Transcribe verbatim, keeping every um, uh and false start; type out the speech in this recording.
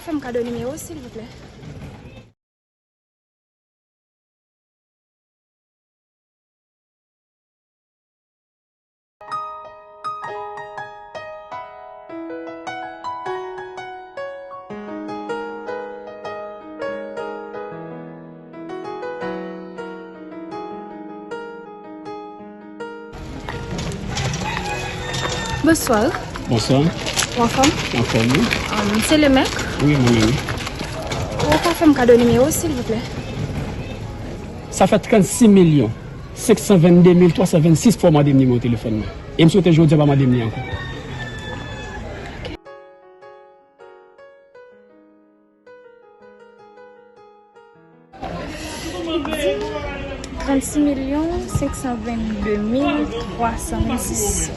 Fè m kado nimewo w, silvouplè. Bonswa. Bonswa. Ou anfòm? Anfòm, wi. Um, se Lemèk? Wi, mwen menm. Ou ka fè m kado nimewo w, silvouplè? Sa fè trannsis milyon senk san venn de mil twa san venn sis fwa w mande m nimewo telefòn mwen. E m swete jodi a pa mande m li ankò. Trannsis milyon senk san venn de mil twa san venn sis.